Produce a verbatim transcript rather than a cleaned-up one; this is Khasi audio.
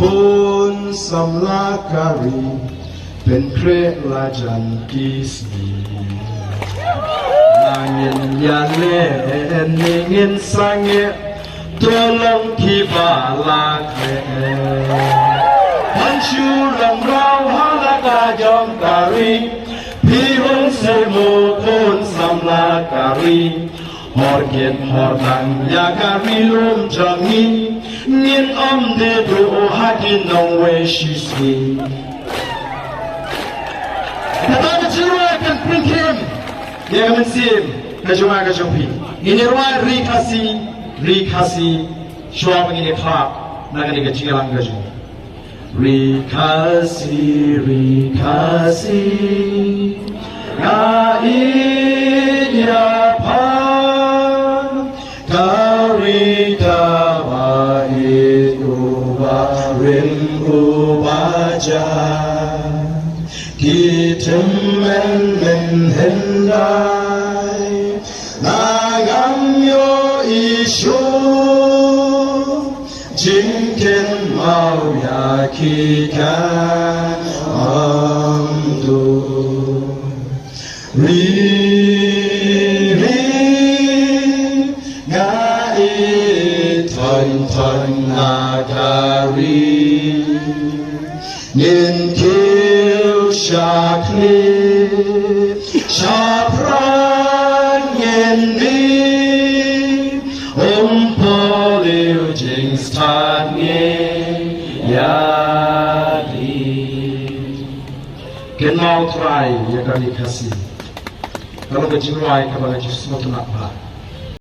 Bun samla ka ri, pynkhreh la jan ki sngi. Nangin ïa leh nangin sangeh, to long kiba la khreh. Phan shu long raw ha la ka jong ka ri, phi hong se mo bun samla ka ri. Hor kit hor tang ïa ka ri lum jong ngi, ngin ym dei duh ha ki nongwei shisngi. Kata ka jingrwai kan pynkhim ïa ka mynsiem ka jong nga ka jong phi. Ngin ïa rwai Ri Khasi, Ri Khasi, shuwa ba ngin ïa khlad na kane ka jingïalang ka jong ngi. Ri Khasi, Ri Khasi, nga ïeit ïa pha, ka ri kaba ïeit, uba rim uba ja. Ki tymmen mynhyndai, nga ngam ïohi shuh, jingkynmaw ïa ki kan ym duh. Ri, ri, nga ïeit thon thon na ka ri. Ngin kiew sha khlieh, shaphrang ngin mih, um poi leh jingstad ngi ïa ki. Kynmaw Trai ïa ka Ri Khasi. Ka long ka jingrwai kaba nga ju sngewtynnat bha.